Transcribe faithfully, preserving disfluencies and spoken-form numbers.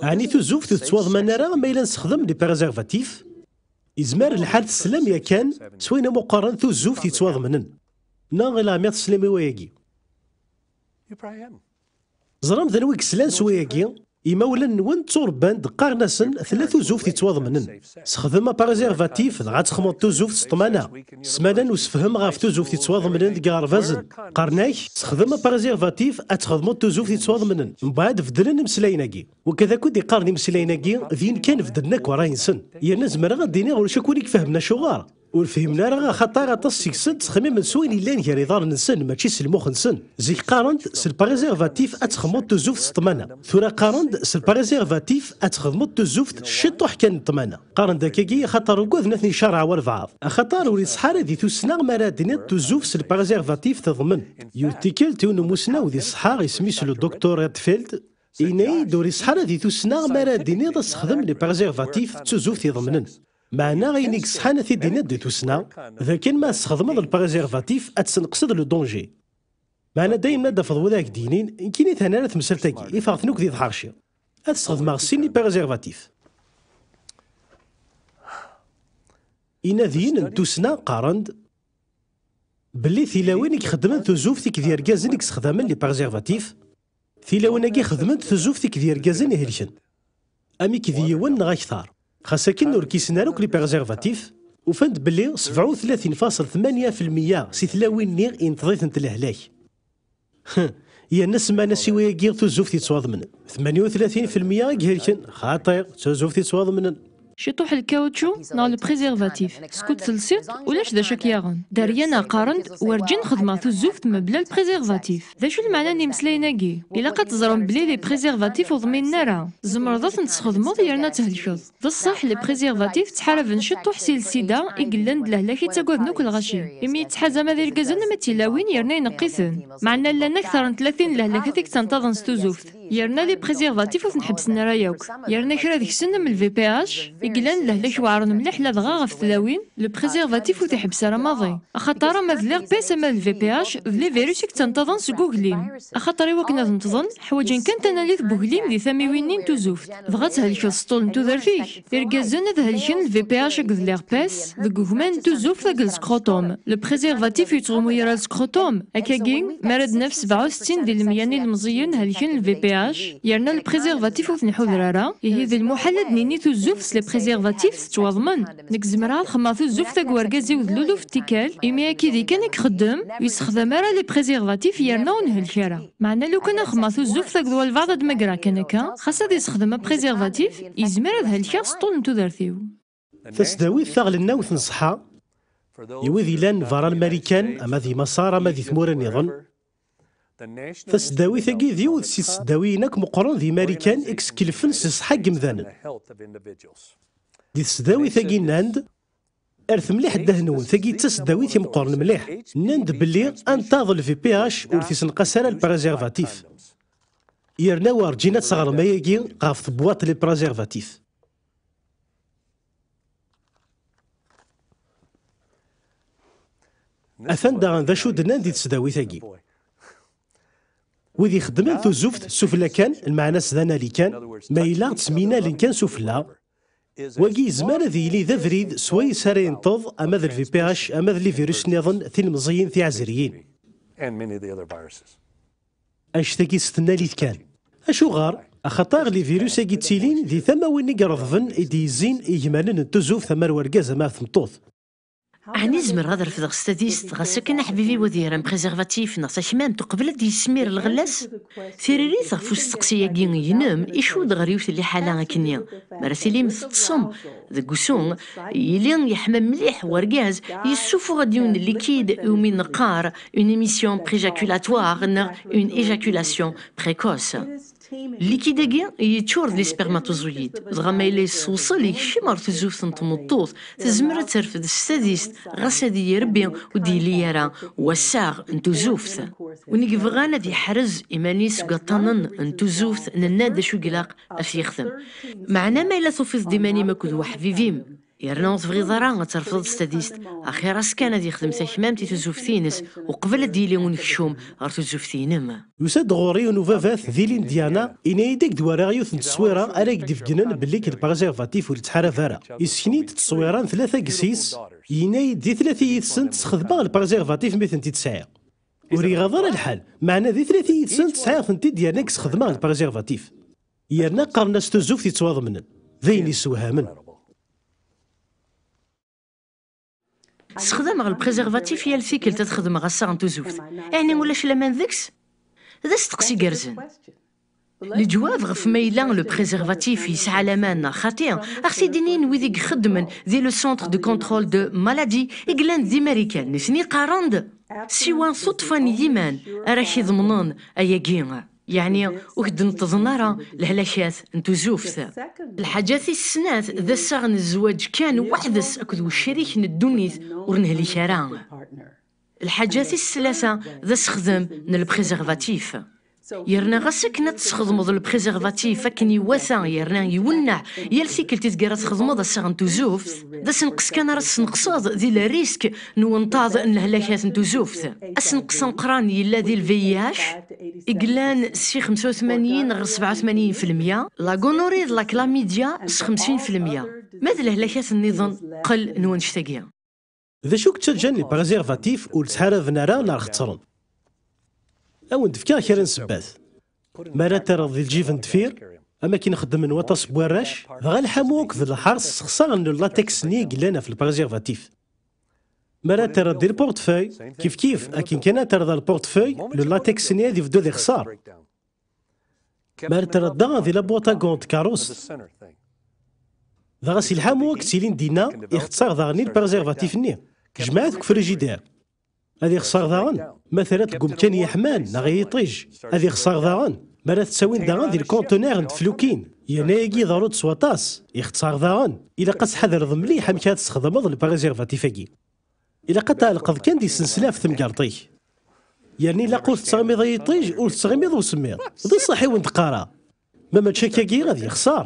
Ɛni tuzzuft ur tettwaḍman ara ma yella nessexdem les préservatifs? Izmer lḥal teslam yakan s wayen umi qqaren tuzzuft yettwaḍemnen. Neɣ ila mi teslam i wayagi? Ẓram d anwa i yeslan s wayagi? Imawlan-nwen tturebban-d, qqaren-asen tella tuzzuft yettwaḍemnen. Sexdem apréservatif dɣa ad txedmeḍ tuzzuft s ṭṭmana. Ssmana n usefhem ɣef tuzzuft yettwaḍemnen deg yiɣerbazen. Qqaren-ak sexdem apréservatif ad txedmeḍ tuzzuft yettwaḍemnen. Mbeɛd beddlen imeslayen-agi. Wakka d akud iqqaren imeslayen-agi d yin kan beddlen akk ṛṛay-nsen. Yerna zemreɣ ad d-iniɣ ulac akk win i ifehmen acuɣer. Ur fhimen ara axaṭer aṭas seg-sen ttxemmimen s wayen yellan gar iḍarren-nsen mačči s lmux-nsen. Zik qqaren-d s lpréservatif ad txedmeḍ tuzzuft s ṭṭmana. Tura qqaren-d s lpréservatif ad txedmeḍ tuzzuft ciṭuḥ kan n ṭṭmana. Qqaren-d akkagi axaṭer ugaden ad ten-icarɛa walbeɛḍ. Axaṭer ur iṣeḥḥa ara di tussna mi ara d-tiniḍ tuzzuft s lpréservatif teḍmen. Yiwet tikkelt yiwen n umussnaw di ṣṣeḥḥa isem-is le docteur Redfield, yenna-yi-d ur iṣeḥḥa ara di tussna mi ara d-tiniḍ ad sexdem les préservatifs d tuzzuft iḍemnen. Meɛna ayen i yeṣḥan ad t-id-tiniḍ di tussna, d akken ma tessexdmeḍ le préservatif ad tesneqseḍ le danger. Meɛna dayem ad d-tafeḍ wid ara k-d-yinin nekkini than ara temsalt-agi, ifeɣ-ten akk di tḥerci. Ad sxedmeɣ sin les préservatifs. Inadiyen n tussna qqaren-d belli tilawin i ixeddmen tuzzuft akked yergazen i yessexdamen les préservatifs, tilawin-agi xedment tuzzuft akked yergazen ihelken, am iked yiwen neɣ akter. Xas akken ur kisen ara akk les préservatifs, ufan-d belli sebɛa u tlatin faṣel tmanya fi lmeyya si tlawin-nni inṭeḍ-itent lehlak. Yerna semman-as i wayagi tuzzuft yettwaḍemnen. Tmanya u tlatin fi lmeyya i ihelken, xaṭi, d tuzzuft yettwaḍemnen. Ciṭuḥ lkawču neɣ le préservatif, skud telsiḍ, ulac d acu ak-yaɣen. Dderya-nneɣ qqaren-d, werǧin xedmeɣ tuzzuft mebla le préservatif. D acu lmeɛna n yimeslayen-agi? Ilaq ad teẓrem belli les préservatifs ur ḍminen ara. Tzemreḍ ad ten-tesxedmeḍ yerna ad thelkeḍ. D ṣṣeḥ, les préservatifs ttḥaraben ciṭuḥ si lsida i yellan d lehlak i ttagaden akk lɣaci. Imi yettḥaz ama d irgazen ama d tilawin yerna ineqq-iten. Meɛna llan akteṛ n tlatin n lehlakat i yettanṭaḍen s tuzzuft. Yerna les préservatifs ur ten-ḥebbsen ara yakk. Yerna kra deg-sen am le V P H, i yellan d lehlak weɛṛen mliḥ ladɣa ɣef tlawin, le préservatif ur t-iḥebbes ara maḍi. Axaṭer ama d l'herpès ama d le V P H, d les virus i yettanṭaḍen seg uglim. Axaṭer i wakken ad neṭḍen, ḥwaǧen kan tanalit n uglim di tamiwin-nni n tuzzuft. Dɣa ad thelkeḍ s ṭṭul n tudert-ik. Irgazen ad helken le V P H akked l'herpès deg ugman n tuzzuft akked le scrotum. Le préservatif ur yettɣummu ara le scrotum. Akkagi, mi ara d-naf sebɛa u settin di lemya n ilemẓiyen helken le V P H, yerna le préservatif ur ten-iḥuder ara, ihi d lmuḥal ad d-nini tuzzuft s les préservatifs tettwaḍmen. Nekk zemreɣ ad xedmeɣ tuzzuft akked urgaz-iw d luluf n tikkal, imi akkid-i kan i ixeddem, ur yessexdam ara les préservatifs yerna ur nhelk ara. Meɛna lukan ad xedmeɣ tuzzuft akked walbeɛḍ ad d-mmagreɣ kan akka, xas ad yessexdem apréservatif, yezmer ad helkeɣ s ṭṭul n tudert-iw. Tasdawit taɣelnawt n ṣṣeḥḥa, i wid yellan berra n Marikan, ama di Maṣer, ama di tmura nniḍen. Tasdawit-agi d yiwet si tesdawiyin akk meqqren di Marikan i yeskelfen si ṣṣeḥḥa n yemdanen. Di tesdawit-agi nnan-d, rret mliḥ ddeh-nwen, tagi d tasdawit i meqqren mliḥ. Nnan-d belli antaḍ le V P H ur t-isenqas ara le préservatif. Yerna werǧin ad teɣrem ayagi ɣef tebwaṭ les préservatifs. Atan daɣen d acu d-nnan di tesdawit-agi. Wid ixeddmen tuzzuft sufella kan, lmeɛna-s d anali kan, ma yella ttminalen kan sufella, wagi yezmer ad yili d abrid swayes ara yenṭeḍ ama d le V P H ama d les virus nniḍen tilemẓiyin tiɛezriyin. And many of the other viruses. Annect-agi s tnalit kan. Acuɣer? Axaṭer les virus-agi ttilin di tamawin i ireḍben i d-yezzin i yegmanen n tuzzuft ama ar wergaz ama ar tmeṭṭut. Ɛni zemreɣ ad refdeɣ s tadist, ɣas akken aḥbib-iw ad yerr am préservatif neɣ takmamt uqbel ad d-yesmir lɣella-s? Tiririt ɣef usteqsi-agi-inem icudd ɣer yiwet n liḥala akkenni. Mi ara tilim teṭṭsem deg wusu, yili yeḥma mliḥ wergaz, yessufuɣ-d yiwen n likid iwumi neqqar une émission préjaculatoire neɣ une éjaculation précoce. Likid-agi yeččur d les spermatozoïdes, dɣa ma yella yessewṣel yekcem ɣer tuzzuft n tmeṭṭut, tezmer ad terfed s tadist, ɣas ad iyi-irebbi ur d-yelli ara wassaɣ n tuzzuft. Win i yebɣan ad yeḥrez iman-is seg waṭṭanen n tuzzuft, nenna-d acu i ilaq ad t-yexdem. Meɛna ma yella tufiḍ-d iman-im akked weḥbib-im, Yerna ur tebɣiḍ ara ad terfdeḍ s tadist, axir-as kan ad yexdem takmamt i tuzzuft-ines uqbel ad d-yili unekcum ɣer tuzzuft-inem. Yusa-d ɣur-i yiwen ubabat di l'Indiana, yenna-yi-d ak-d-waraɣ yiwet n tteswira ara ak-d-ibeggnen belli k lpréservatif ur yettḥarab ara. Yessken-iyi-d tteswira n tlata deg-s, yenna-yi-d di tlata yid-sent sxedmeɣ lpréservatif mi tent-id-sɛiɣ. Ur iɣaḍ ara lḥal, meɛna di tlata yid-sent sɛiɣ-tent-id yerna i yesxedmeɣ lpréservatif. Yerna qqaren-as tuzzuft yettwaḍemnen. D ayen yessewhamen. Ssexdameɣ lpréservatif yal tikkelt ad xedmeɣ assaɣ n tuzzuft. Ɛni ulac laman deg-s? D asteqsi igerrzen. Leǧwab ɣef ma yella lpréservatif yesɛa laman neɣ xaṭi, ad ɣ-t-id-inin wid i ixeddmen di le Centre de Contrôle de Maladies i yellan di Marikan. Nitni qqaren-d, siwa tuṭṭfa n yiman ara k-iḍemnen ayagi. Yeɛni, ur k-d-neṭṭḍen ara lehlakat n tuzzuft. Lḥaǧa tis snat d assaɣ n zzwaǧ kan weḥd-s akked wecrik n ddunit ur nhlik ara. Lḥaǧa tis tlata d asexdem n lpréservatif. Yerna ɣas akken ad tesxedmeḍ lpréservatif akken iwata yerna iwenneɛ yal tikkelt i tgara txedmeḍ assaɣ n tuzzuft, d asenqes kan ara tessenqseḍ di le risque n wenṭaḍ n lehlakat n tuzzuft. Asenqes ameqqran yella di le V I H, i yellan si xemsa u tmanyin ɣer sebɛa u tmanyin filmya, la gonorrhée d la chlamydia s xemsin filmya, ma d lehlakat nniḍen qel n wannect-agi. D acu i yettaǧǧan lpréservatif ur ttḥaraben ara neɣ xettren? Ad wen-d-fkeɣ kra n ssebbat. Mi ara terreḍ di lǧib n deffir, am akken xeddmen waṭas n warrac, dɣa lḥamu akked lḥers ssexṣaren le latex-nni i yellan ɣef lpréservatif. Mi ara terreḍ di lportefeuille, kifkif akken kan ad terreḍ ɣer lportefeuille, le latex-nni ad ibeddu ad ixṣer. Mi ara terreḍ daɣen di la boîte à gants n tkeṛṛust. Dɣa si lḥamu ad k-ttilin dinna, ixeṣṣer daɣen i lpréservatif-nni. Jmeɛ-it deg ufrijider. Ad ixeṣṣer daɣen ma terra-t deg umkan yeḥman neɣ i yiṭij. Ad ixeṣṣer daɣen ma ara t-ttawin daɣen di lkuntunar n teflukin. Yerna ayagi iḍerru-d s waṭas. Ixeṣṣer daɣen. Ilaq ad tḥadreḍ mliḥ amek ara tesxedmeḍ lpréservatif-agi. Ilaq ad tɛelqeḍ kan di snesla ɣef temgerṭ-ik. Yerna ilaq ur tettɣimiḍ ay iṭij, ur tettɣimiḍ usemmiḍ. D ṣṣeḥ i wen-d-qqareɣ. Ma mačči akkagi ad yexṣer.